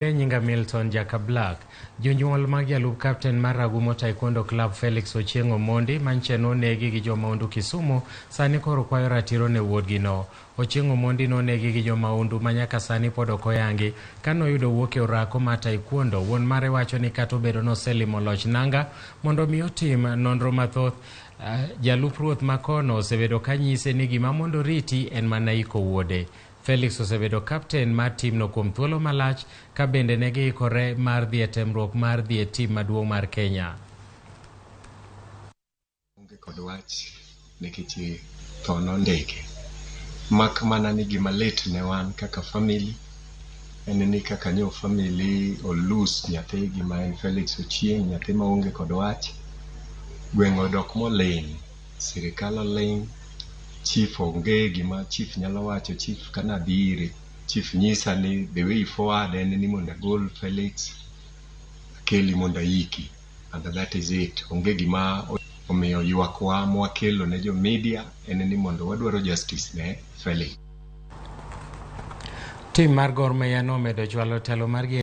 Nyinga Milton Jaka Black. Jonyuol mag jalup kapten mar Ragumo Taekwondo Club Felix Ochieng' Omondi manche nonegi gi jomaundu Kisumu sani koro kwayo ratiro ne wuodgino. Ochieng' Omondi nonegi gi jomaundu ma nyaka sani pod ok oyangi kanoyudo wuok e orako mar Taekwondo. Wuon mare wacho ni kata obedo noselimo loch nanga mondo mi otim nonro mathoth, jalup ruoth makono osebedo ka nyise ni gima mondo riti en mana iko wuode. Felix osebedo kapten mar timno kuom thuolo malach ka bende ne giikore mar dhi e temruok mar dhi e tim maduong' mar Kenya. Onge kod wach nikech tho nondike. Mak mana ni gima lit ne wan kaka family en ni kaka nyo family olose nyathigi ma en Felix Ochieng', nyathi maonge kod wach. Gweng' odok moling', sirikal oling', chief onge gima chief nyalo wacho. Chief kanadhi ire, chief nyisa ni the way forward en ni mondo agol Felix akeli mondo aiki, and that is it. Onge gima omiyo ywakwa mwakelo ne jo media en ni mondo wadwaro justice ne Felix. Tim mar Gor Mahia nomedo chwalo telo margi.